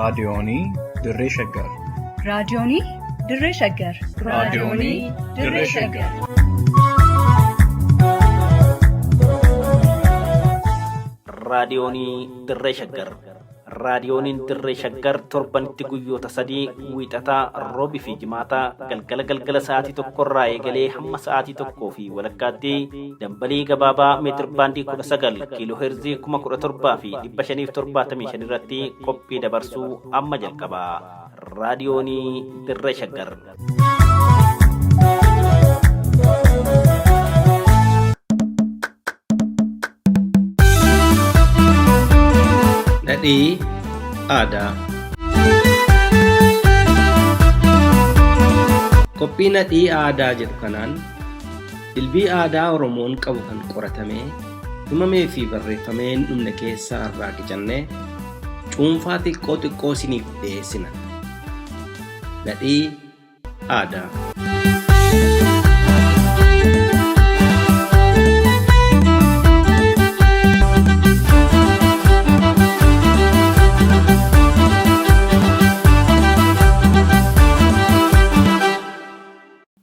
Raadiyoonii Dirree Shaggar. Raadiyoonii Dirree Shaggar. Raadiyoonii Dirree Shaggar. Raadiyoonii Dirree Shaggar. Raadiyooniin Dirree Shaggar torbanitti guyyoota sadii wiixataa, roobii fi jimaataa galgala galgala sa'aatii tokkorraa eegalee hamma sa'aatii tokkoo fi walakkaatti dambalii gabaabaa meetir baandii 19 kiiloo heerzii 17,575 irratti qophii dabarsuu amma jalqaba. Raadiyoonii Dirree Shaggar. Dhadhii aadaa. Qophii nadhii aadaa jedhu kanaan dilbii aadaa Oromoon qabu kan qoratamee, himamee fi barreeffamee hin dhumne keessaa irraa qicannee cuunfaa xiqqoo xiqqoo isiniif dhiyeessina. Nadhii aadaa.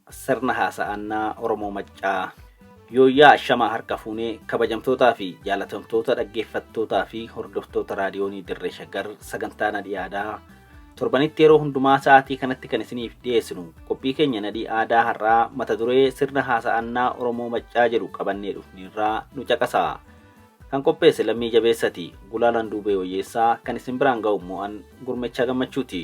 Sirna haasa'annaa Oromoo Maccaa Yooyyaa Ashamaa harka fuunee kabajamtootaa fi jaalatamtoota dhaggeeffattootaa fi hordoftoota raadiyoonii Dirree Shaggar sagantaa nadhii aadaa torbanitti yeroo hundumaa sa'aatii kanatti kan isiniif dhiyeessinu qophii keenya nadhii aadaa har'aa mata duree sirna haasa'annaa Oromoo Maccaa jedhu qabannee dhufneerraa nu caqasaa. Kan qopheesse Lammii Jabeessati, Gulaalaan Duubee Wayyeessaa kan isin biraan ga'u mo'an Gurmechaa Gammachuuti.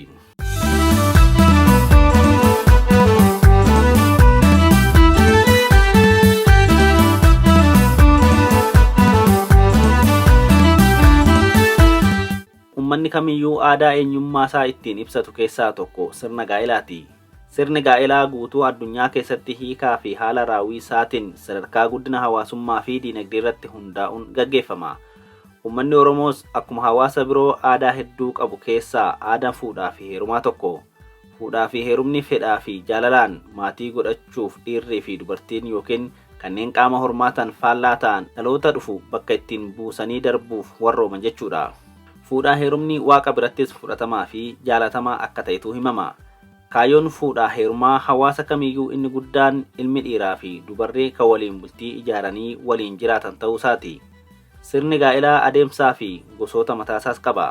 Uummanni kamiyyuu aadaa eenyummaa isaa ittiin ibsatu keessaa tokko sirna gaa'ilaati. Sirni gaa'elaa guutuu addunyaa keessatti hiikaa fi haala raawwii isaatiin sadarkaa guddina hawaasummaa fi diinagdee irratti hundaa'uun gaggeeffama. Uummanni Oromoos akkuma hawaasa biroo aadaa hedduu qabu keessaa aadaan fuudhaa fi heerumaa tokko. Fuudhaa fi heerumni fedhaa fi jaalalaan maatii godhachuuf dhiirrii fi dubartiin yookiin kanneen qaama hormaatan faallaa ta'an dhaloota dhufu bakka ittiin buusanii darbuuf warrooman jechuudha. Fuudhaa heerumni Waaqa birattis fudhatamaa fi jaalatamaa akka ta'etu himama. Kaayyoon fuudhaa heerumaa hawaasa kamiiyyuu inni guddaan ilmi dhiiraa fi dubarri kan waliin bultii ijaaranii waliin jiraatan ta'uu isaati. Sirni gaa'elaa adeemsaa fi gosoota mataasaas qaba.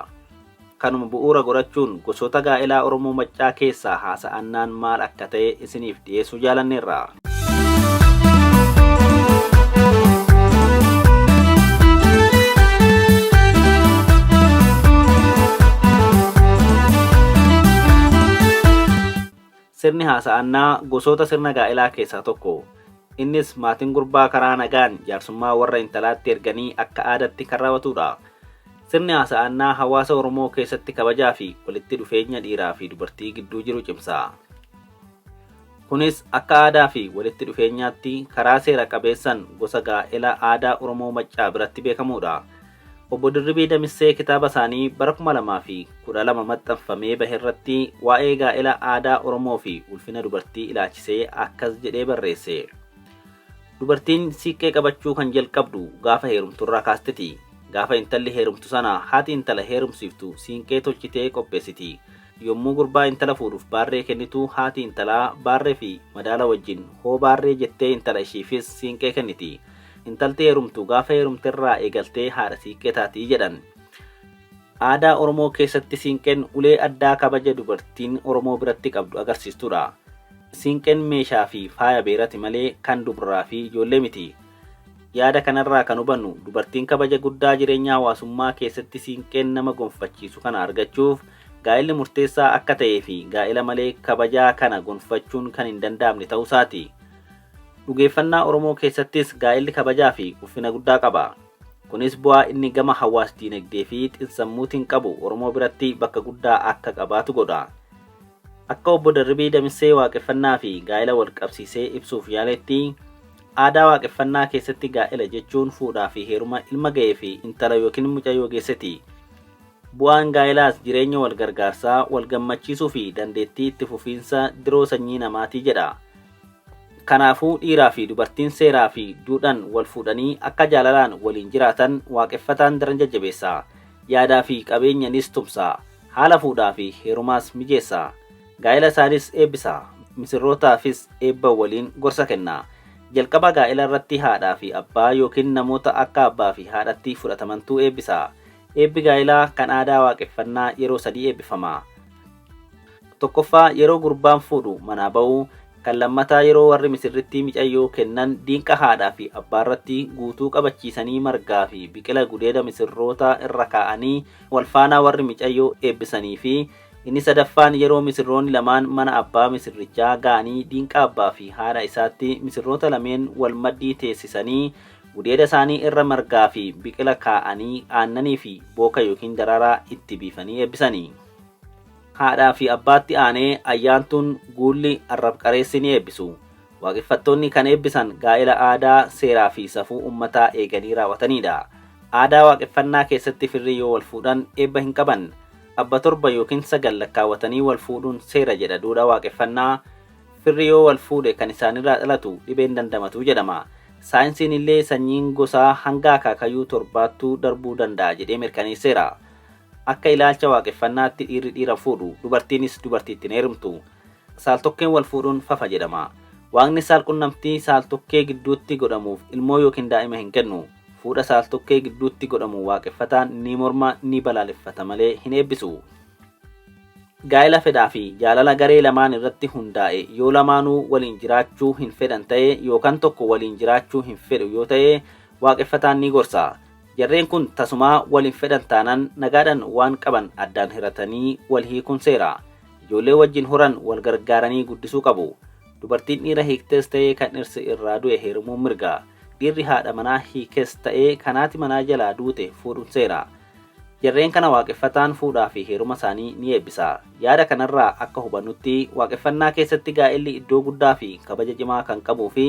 Kanuma bu'uura godhachuun gosoota gaa'elaa Oromoo Maccaa keessaa haasa'annaan maal akka ta'e isiniif dhiyeessuu jaalanneerra. Sirni haasa'annaa gosoota sirna gaa'elaa keessaa tokko. Innis maatiin gurbaa karaa nagaan jaarsummaa warra intalaatti erganii akka aadaatti kan raawwatudha. Sirni haasa'annaa hawaasa Oromoo keessatti kabajaa fi walitti dhufeenya dhiiraa fi dubartii gidduu jiru cimsa. Kunis akka aadaa fi walitti dhufeenyaatti karaa seera qabeessan gosa gaa'ela aadaa Oromoo Maccaa biratti beekamuudha. Obbo Dirribii Damissee kitaaba isaanii bara 2012 maxxanfamee baherratti waa'ee gaa'ela aadaa Oromoo fi ulfina dubartii ilaachisee akkas jedhee barreesse. Dubartiin siiqqee qabachuu kan jalqabdu gaafa heerumturraa kaasteti. Gaafa intalli heerumtu sana haati intala heerumsiiftu siinqee tolchitee qopheessiti. Yommuu gurbaa intala fuudhuuf baarree kennitu haati intalaa baarree fi madaala wajjin hoo baarree jettee intala ishiifis siinqee kenniti. Intalti heerumtu gaafa heerumterraa eegaltee haadha siiqqee taati jedhan. Aadaa Oromoo keessatti siinqeen ulee addaa kabaja dubartiin Oromoo biratti qabdu agarsiistudha. Siinqeen meeshaa fi faaya beerati malee kan dubraa fi ijoollee miti. Yaada kanarraa kan hubannu dubartiin kabaja guddaa jireenya hawaasummaa keessatti siinqeen nama gonfachiisu kana argachuuf gaa'elli murteessaa akka ta'ee fi gaa'ela malee kabajaa kana gonfachuun kan hin danda'amne ta'uusaati. Dhugeeffannaa Oromoo keessattis gaa'elli kabajaa fi ulfina guddaa qaba. Kunis bu'aa inni gama hawaas-diinagdee fi xinsammuutiin qabu Oromoo biratti bakka guddaa akka qabaatu godha. Akka Obbo Darribii Damissee waaqeffannaa fi gaa'ela wal qabsiisee ibsuuf yaaletti, aadaa waaqeffannaa keessatti gaa'ela jechuun fuudhaa fi heeruma ilma ga'ee fi intala yookiin mucayyoo geesseti. Bu'aan gaa'elaas jireenya wal gargaarsaa, wal gammachiisuu fi dandeettii itti fufiinsa diroo sanyii namaati jedha. Kanaafuu dhiiraa fi dubartiin seeraa fi duudhan wal fuudhanii akka jaalalaan waliin jiraatan waaqeffataan daran jajjabeessa. Yaadaa fi qabeenyanis tumsa. Haala fuudhaa fi heerumaas mijeessa. Gaa'ela isaanis eebbisa. Misirrootaafis eebba waliin gorsa kenna. Jalqaba gaa'ela irratti haadhaa fi abbaa yookiin namoota akka abbaa fi haadhatti fudhatamantu eebbisa. Eebbi gaa'elaa kan aadaa waaqeffannaa yeroo sadii eebbifama. Tokkoffaa yeroo gurbaan fuudhu manaa ba'u, kan lammataa yeroo warri misirrittii micayyoo kennan diinqa haadhaa fi abbaa irratti guutuu qabachiisanii margaa fi biqila gudeeda misirroota irra kaa'anii walfaanaa warri micayyoo eebbisanii fi inni sadaffaan yeroo misirroonni lamaan mana abbaa misirrichaa ga'anii diinqa abbaa fi haadha isaatti misirroota lameen wal maddii teessisanii gudeeda isaanii irra margaa fi biqila kaa'anii aannanii fi booka yookiin daraaraa itti biifanii eebbisanii. Haadhaa fi abbaatti aanee ayyaantuun guulli arrab-qareessi ni eebbisu. Waaqeffattoonni kan eebbisan gaa'ela aadaa, seeraa fi safuu uummataa eeganii raawwatanidha. Aadaa waaqeffannaa keessatti firri yoo wal fuudhan eebba hin qaban. Abba 7 yookiin 9 lakkaawwatanii wal fuudhuun seera jedha duudhaa waaqeffannaa. Firri yoo wal fuudhe kan isaanirraa dhalatu dhibeen dandamatu jedhama. Saayinsiin illee sanyiin gosaa hanga akaakayyuu torbaattuu darbuu danda'a jedhee mirkaneesseera. Akka ilaalcha waaqeffannaatti dhiirri dhiira fuudhu, dubartiinis dubartiitti hin heerumtu. Saaltokkeen wal fuudhuun fafa jedhama. Waaqni saalqunnamtii saaltokkee gidduutti godhamuuf ilmoo yookiin daa'ima hin kennu. Fuudha saaltokkee gidduutti godhamu waaqeffataan ni morma, ni balaaleffata malee hin eebbisu. Gaa'ela fedhaa fi jaalala garee lamaan irratti hundaa'e yoo lamaanuu waliin jiraachuu hin fedhan ta'e yookaan tokko waliin jiraachuu hin fedhu yoo ta'e waaqeffataan ni gorsa. Jarreen kun tasumaa wal hin fedhan taanaan nagaadhaan waan qaban addaan hiratanii wal hiikuun seera. Ijoollee wajjin horan wal gargaaranii guddisuu qabu. Dubartiin dhiira hiiktes ta'ee kan dhirsi irraa du'e heerumuun mirga. Dhiirri haadha manaa hiikes ta'ee kan haati manaa jalaa duute fuudhuun seera. Jarreen kana waaqeffataan fuudhaa fi heeruma isaanii ni eebbisa. Yaada kanarraa akka hubannutti waaqeffannaa keessatti gaa'elli iddoo guddaa fi kabaja cimaa kan qabuu fi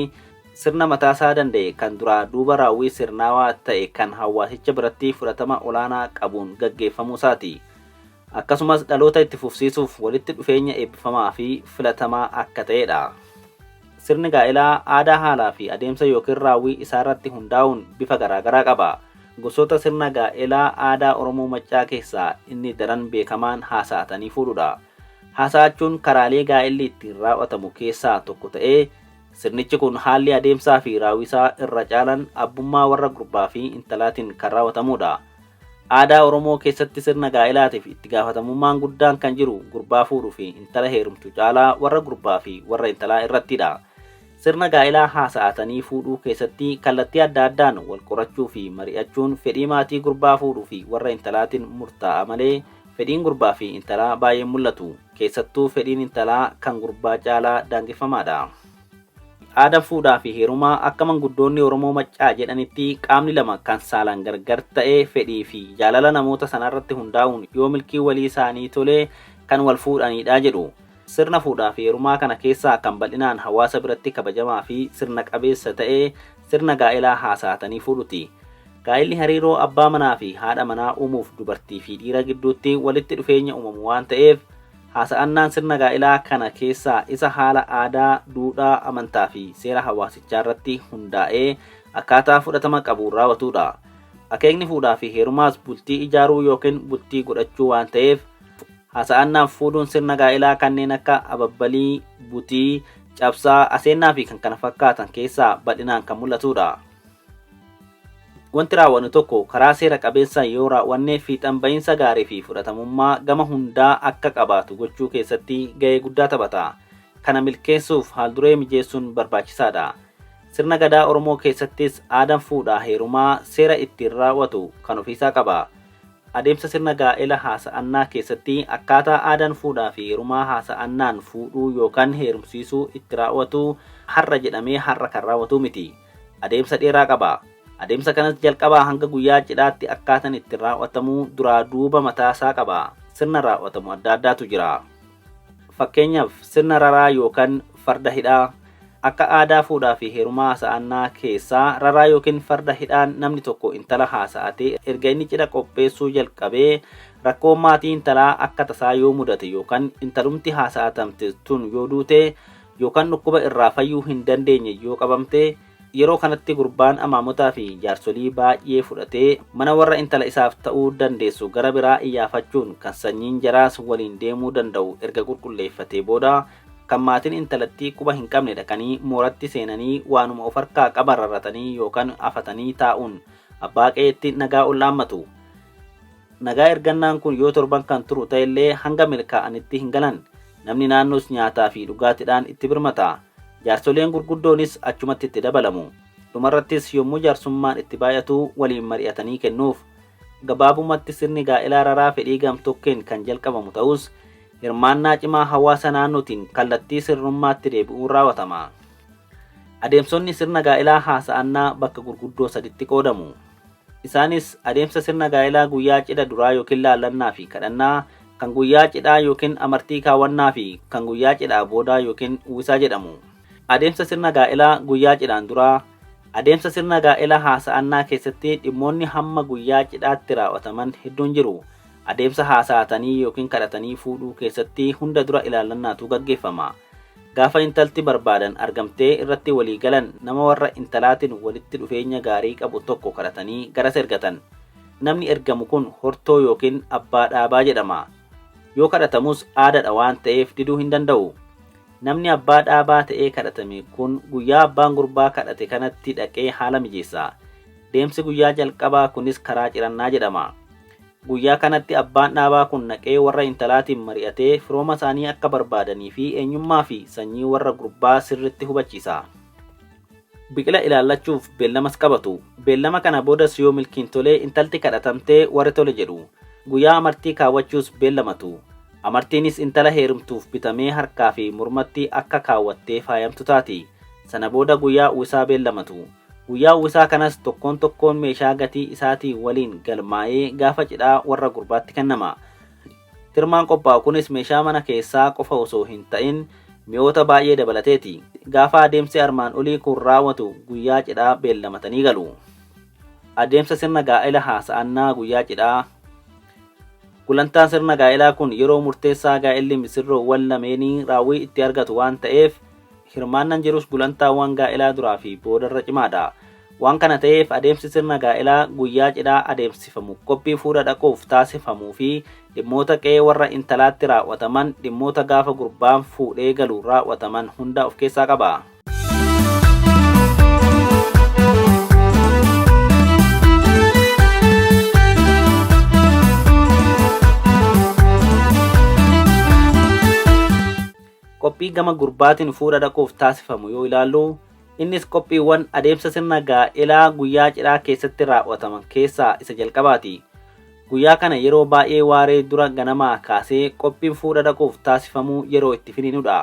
sirna mataasaa danda'e kan duraa duuba raawwii sirnaawaa ta'e kan hawaasicha biratti fudhatama olaanaa qabuun gaggeeffamuu isaati. Akkasumas dhaloota itti fufsiisuuf walitti dhufeenya eebbifamaa fi filatamaa akka ta'edha. Sirni gaa'elaa aadaa haalaa fi adeemsa yookiin raawwii isaarratti hundaa'uun bifa garaagaraa qaba. Gosoota sirna gaa'elaa aadaa Oromoo Maccaa keessaa inni daran beekamaan haasa'atanii fuudhuudha. Haasa'achuun karaalee gaa'elli ittiin raawwatamu keessaa tokko ta'ee sirnichi kun haalli adeemsaa fi raawwisaa irra caalan abbummaa warra gurbaa fi intalaatiin kan raawwatamuudha. Aadaa Oromoo keessatti sirna gaa'elaatiif itti gaafatamummaan guddaan kan jiru gurbaa fuudhuu fi intala heerumtu caalaa warra gurbaa fi warra intalaa irrattidha. Sirna gaa'elaa haasa'atanii fuudhuu keessatti kallattii adda addaan wal qorachuu fi mari'achuun fedhii maatii gurbaa fuudhuu fi warra intalaatiin murtaa'a malee fedhiin gurbaa fi intalaa baay'ee mul'atu. Keessattuu fedhiin intalaa kan gurbaa caalaa daangeffamaadha. Aadaan fuudhaa fi heerumaa akka manguddoonni Oromoo Maccaa jedhanitti qaamni lama kan saalaan gargar ta'e fedhii fi jaalala namoota sanarratti hundaa'uun yoo milkii walii isaanii tolee kan wal fuudhanidha jedhu. Sirna fuudhaa fi heerumaa kana keessaa kan bal'inaan hawaasa biratti kabajamaa fi sirna qabeessa ta'e sirna gaa'elaa haasa'atanii fuudhuti. Gaa'elli hariiroo abbaa manaa fi haadha manaa uumuuf dubartii fi dhiira gidduutti walitti dhufeenya uumamu waan ta'eef haasa'annaan sirna gaa'elaa kana keessaa isa haala aadaa, duudhaa, amantaa fi seera hawaasichaa irratti hundaa'ee akkaataa fudhatama qabuun raawwatudha. Akeekni fuudhaa fi heerumaas bultii ijaaruu yookiin bultii godhachuu waan ta'eef haasa'annaaf fuudhuun sirna gaa'elaa kanneen akka ababbalii, butii, cabsaa, aseennaa fi kan kana fakkaatan keessaa bal'inaan kan mul'atudha. Wanti raawwannu tokko karaa seera qabeessaan yoo raawwanne fiixan ba'iinsa gaarii fi fudhatamummaa gama hundaa akka qabaatu gochuu keessatti ga'ee guddaa taphata. Kana milkeessuuf haalduree mijeessuun barbaachisaadha. Sirna gadaa Oromoo keessattis aadaan fuudhaa heerumaa seera ittiin raawwatu kan ofiisaa qaba. Adeemsa sirna gaa'ela haasa'annaa keessatti akkaataa aadaan fuudhaa fi heerumaa haasa'annaan fuudhuu yookaan heerumsiisuu itti raawwatu har'a jedhamee har'a kan raawwatu miti. Adeemsa dheeraa qaba. Adeemsa kanas jalqabaa hanga guyyaa cidhaatti akkaataan itti raawwatamu duraa duuba mataasaa qaba. Sirna raawwatamu adda addaatu jira. Fakkeenyaaf sirna raraa yookaan farda hidhaa akka aadaa fuudhaa fi heerumaa haasa'annaa keessaa raraa yookiin farda hidhaan namni tokko intala haasa'atee erga inni cidha qopheessuu jalqabee rakkoon maatii intalaa akka tasaa yoo mudate yookaan intalumti haasa'atamte tun yoo duute yookaan dhukkuba irraa fayyuu hin dandeenye yoo qabamte Yeroo kanatti gurbaan amaamotaa fi jaarsolii baay'ee fudhatee mana warra intala isaaf ta'uu dandeessu gara biraa iyyaafachuun kan sanyiin jaraas waliin deemuu danda'u erga qulqulleeffatee booda kan maatiin intalattii quba hin qabne dhaqanii mooratti seenanii waanuma of harkaa qaban rarratanii yookaan afatanii taa'uun abbaa qe'eetti nagaa ol dhaammatu. Nagaa ergannaan kun yoo torban kan turu ta'ellee hanga milkaa'anitti hin galan. Namni naannoos nyaataa fi dhugaatiidhaan itti birmata. Jaarsoleen gurguddoonis achumatti itti dabalamu. Dhumarrattis yommuu jaarsummaan itti baay'atu waliin mari'atanii kennuuf. Gabaabumatti sirni gaa'elaa raraa fedhii gamtokkeen kan jalqabamu ta'us hirmaannaa cimaa hawaasa naannootiin kallattii sirnummaatti deebi'uun raawwatama. Adeemsonni sirna gaa'elaa haasa'annaa bakka gurguddoo saditti qoodamu. Isaanis adeemsa sirna gaa'elaa guyyaa cidha duraa yookiin laallannaa fi kadhannaa, kan guyyaa cidhaa yookiin amartii kaawwannaa fi kan guyyaa cidhaa boodaa yookiin uwwisaa jedhamu. Adeemsa sirna gaa'elaa guyyaa cidhaan duraa. Adeemsa sirna gaa'elaa haasa'annaa keessatti dhimmoonni hamma guyyaa cidhaatti raawwataman hedduun jiru. Adeemsa haasa'atanii yookiin kadhatanii fuudhuu keessatti hunda dura ilaallannaatu gaggeeffama. Gaafa intalti barbaadan argamtee irratti walii galan nama warra intalaatiin walitti dhufeenya gaarii qabu tokko kadhatanii garas ergatan. Namni ergamu kun hortoo yookiin abbaa dhaabaa jedhama. Yoo kadhatamus aadaadha waan ta'eef diduu hin danda'u. Namni abbaa dhaabaa ta'ee kadhatame kun guyyaa abbaan gurbaa kadhate kanatti dhaqee haala mijeessa. Deemsi guyyaa jalqabaa kunis karaa cirannaa jedhama. Guyyaa kanatti abbaan dhaabaa kun naqee warra intalaatiin mari'atee firooma isaanii akka barbaadanii fi eenyummaa fi sanyii warra gurbaa sirritti hubachiisa. Biqila ilaallachuuf beellamas qabatu. Beellama kana boodas yoo milkiin tolee intalti kadhatamtee warri tole jedhu. Guyyaa amartii kaawwachuus beellamatu. Amartiinis intala heerumtuuf bitamee harkaa fi mormatti akka kaawwattee faayamtu taati. Sana booda guyyaa uwwisaa beellamatu. Guyyaa uwwisaa kanas tokkoon tokkoon meeshaa gatii isaatii waliin galmaa'ee gaafa cidhaa warra gurbaatti kennama. Tirmaan qophaa'u kunis meeshaa mana keessaa qofa osoo hin ta'in mi'oota baay'ee dabalateeti. Gaafa adeemsi armaan olii kun raawwatu guyyaa cidhaa beellamatanii galu. Adeemsa sirna gaa'ela haasa'annaa guyyaa cidhaa. Gulantaan sirna gaa'elaa kun yeroo murteessaa gaa'elli misirroowwan lameenii raawwii itti argatu waan ta'eef hirmaannaan jirus gulantaawwan gaa'elaa duraa fi boodarra cimaadha. Waan kana ta'eef adeemsi sirna gaa'elaa guyyaa cidhaa adeemsifamu qophii fuudha dhaquuf taasifamuu fi dhimmoota qe'ee warra intalaatti raawwataman dhimmoota gaafa gurbaan fuudhee galu raawwataman hunda of keessaa qaba. Qophii gama gurbaatiin fuudha dhaquuf taasifamu yoo ilaallu innis qophiiwwan adeemsa sirna gaa'elaa guyyaa cidhaa keessatti raawwataman keessaa isa jalqabaati. Guyyaa kana yeroo baay'ee waaree dura ganamaa kaasee qophiin fuudha dhaquuf taasifamuu yeroo itti finiinudha.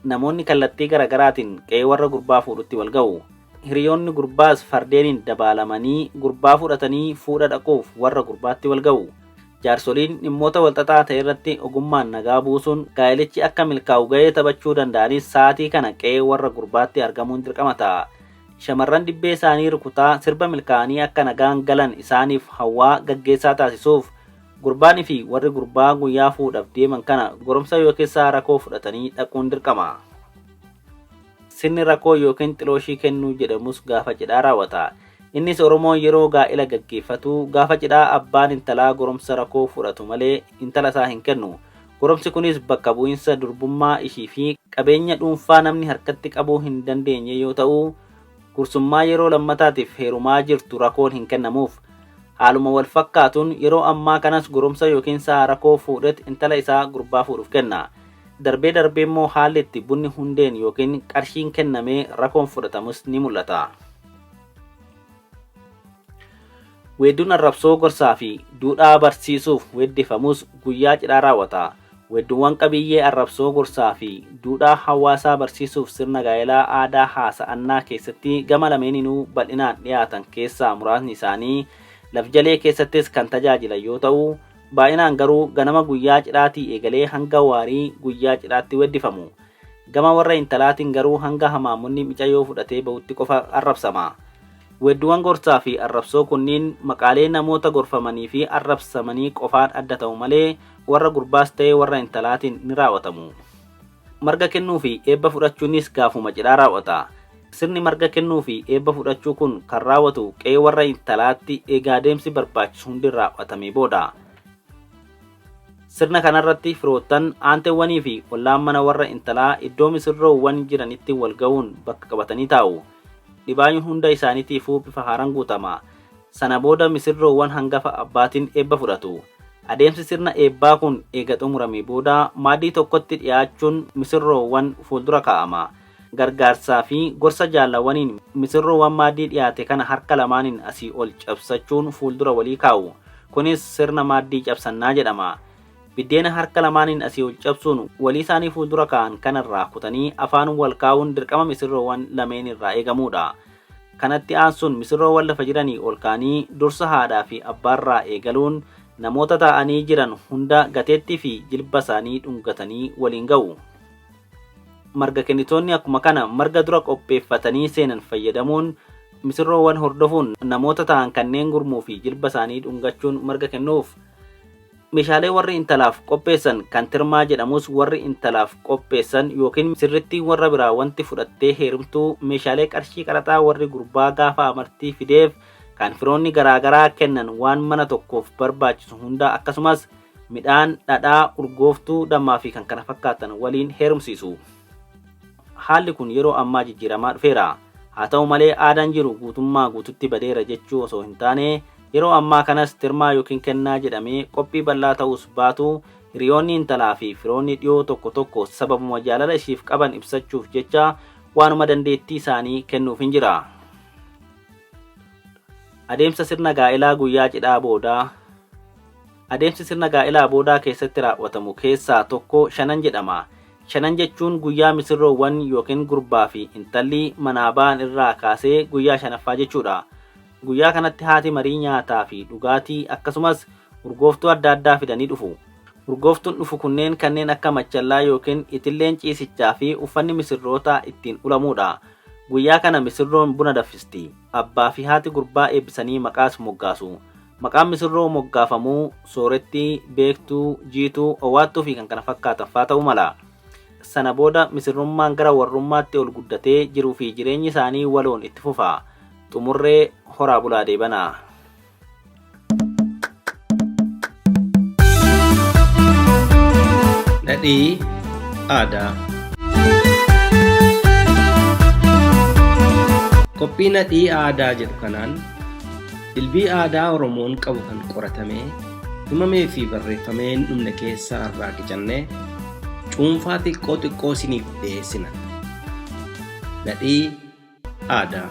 Namoonni kallattii garaagaraatiin qe'ee warra gurbaa fuudhutti wal ga'u. Hiriyoonni gurbaas fardeeniin dabaalamanii gurbaa fudhatanii fuudha dhaquuf warra gurbaatti wal ga'u. Jaarsoliin dhimmoota walxaxaa ta'e irratti ogummaan nagaa buusuun gaa'elichi akka milkaa'u ga'ee taphachuu danda'anis sa'aatii kana qe'ee warra gurbaatti argamuun dirqama ta'a. Shamarran dibbee isaanii rukutaa sirba milkaa'anii akka nagaan galan isaaniif hawwaa gaggeessaa taasisuuf gurbaanii fi warri gurbaa guyyaa fuudhaaf deeman kana goromsa yookiin sa'a rakoo fudhatanii dhaquun dirqama. Sirni rakoo yookiin xilooshii kennuu jedhamus gaafa cidhaa raawwata. Innis Oromoon yeroo gaa'ela gaggeeffatu gaafa cidhaa abbaan intalaa goromsa rakoo fudhatu malee intala isaa hin kennu. Goromsi kunis bakka bu'iinsa durbummaa ishii fi qabeenya dhuunfaa namni harkatti qabuu hin dandeenye yoo ta'u, gursummaa yeroo lammataatiif heerumaa jirtu rakoon hin kennamuuf. Haaluma wal fakkaatuun yeroo ammaa kanas goromsa yookiin sa'a rakoo fuudhet intala isaa gurbaa fuudhuuf kenna. Darbee darbee immoo haalli itti bunni hundeen yookiin qarshiin kennamee rakoon fudhatamus ni mul'ata. Weedduun arrabsoo gorsaa fi duudhaa barsiisuuf weeddifamus guyyaa cidhaa raawwata. Weedduuwwan qabiyyee arrabsoo gorsaa fi duudhaa hawaasaa barsiisuuf sirna gaa'elaa aadaa haasa'annaa keessatti gama lameeninuu bal'inaan dhiyaatan keessaa muraasni isaanii lafjalee keessattis kan tajaajilan yoo ta'u, baay'inaan garuu ganama guyyaa cidhaatii eegalee hanga waarii guyyaa cidhaatti weeddifamu. Gama warra intalaatiin garuu hanga hamaamonni micayyoo fudhatee bahutti qofa arrabsama. Weedduuwwan gorsaa fi arrabsoo kunniin maqaalee namoota gorfamanii fi arrabsamanii qofaan adda ta'u malee warra gurbaas ta'ee warra intalaatiin ni raawwatamu. Marga kennuu fi eebba fudhachuunis gaafuma cidhaa raawwata. Sirni marga kennuu fi eebba fudhachuu kun kan raawwatu qe'ee warra intalaatti eega adeemsi barbaachisu hundi raawwatamee booda. Sirna kanarratti firoottan, aanteewwanii fi ollaan mana warra intalaa iddoo misirroowwan jiranitti wal ga'uun bakka qabatanii taa'u. Dhibaayuun hunda isaaniitiifuu bifa haaraan guutama. Sana booda misirroowwan hangafa abbaatiin eebba fudhatu. Adeemsi sirna eebbaa kun eega xumuramee booda maaddii tokkotti dhiyaachuun misirroowwan fuuldura kaa'ama. Gargaarsaa fi gorsa jaallawwaniin misirroowwan maaddii dhiyaate kana harka lamaaniin asii ol cabsachuun fuuldura walii kaa'u. Kunis sirna maaddii cabsannaa jedhama. Biddeena harka lamaaniin asii ol cabsuun walii isaanii fuuldura kaa'an kanarraa kutanii afaan wal kaa'uun dirqama misirroowwan lameen irraa eegamudha. Kanatti aansuun misirroowwan lafa jiranii ol ka'anii dursa haadhaa fi abbaarraa eegaluun namoota taa'anii jiran hunda gateettii fi jilba isaanii dhungatanii waliin ga'u. Marga kennitoonni akkuma kana marga dura qopheeffatanii seenan fayyadamuun misirroowwan hordofuun namoota ta'an kanneen gurmuu fi jilba isaanii dhungachuun marga kennuuf. Meeshaalee warri intalaaf qopheessan kan tirmaa jedhamus warri intalaaf qopheessan yookiin sirritti warra biraa wanti fudhattee heerumtuu meeshaalee qarshii qaraxaa warri gurbaa gaafa amartii fideef kan firoonni garaagaraa kennan waan mana tokkoof barbaachisu hunda akkasumas midhaan, dhadhaa, urgooftuu, dammaa fi kan kana fakkaatan waliin heerumsiisu. Haalli kun yeroo ammaa jijjiiramaa dhufeera. Haa ta'u malee aadaan jiru guutummaa guututti badeera jechuu osoo hin taane yeroo ammaa kanas tirmaa yookiin kennaa jedhamee qophii bal'aa ta'us baatu hiriyoonni intalaa fi firoonni dhiyoo tokko tokko sababuma jaalala ishiif qaban ibsachuuf jecha waanuma dandeettii isaanii kennuuf hin jira. Adeemsa sirna gaa'elaa guyyaa cidhaa boodaa. Adeemsi sirna gaa'elaa boodaa keessatti raawwatamu keessaa tokko shanan jedhama. Shanan jechuun guyyaa misirroowwan yookiin gurbaa fi intalli manaa ba'an irraa kaasee guyyaa shanaffaa jechuudha. Guyyaa kanatti haati marii nyaataa fi dhugaatii akkasumas urgooftuu adda addaa fidanii dhufu. Urgooftuun dhufu kunneen kanneen akka machallaa yookiin itilleen ciisichaa fi uffanni misirrootaa ittiin ulamudha. Guyyaa kana misirroon buna danfisti. Abbaa fi haati gurbaa eebbisanii maqaas moggaasu. Maqaan misirroo moggaafamuu Soorettii, Beektuu, Jiituu, Owwaattuu fi kan kana fakkaatan faa ta'uu mala. Sana booda misirrummaan gara warrummaatti ol guddatee jiruu fi jireenyi isaanii waloon itti fufa. Xumurree horaa bulaa deebanaa. Nadhii aadaa. Qophii nadhii aadaa jedhu kanaan dilbii aadaa Oromoon qabu kan qoratamee himamee fi barreeffamee hin dhumne keessaa irraa qicannee cuunfaa xiqqoo xiqqoo isiniif dhiyeessina. Nadhii aadaa.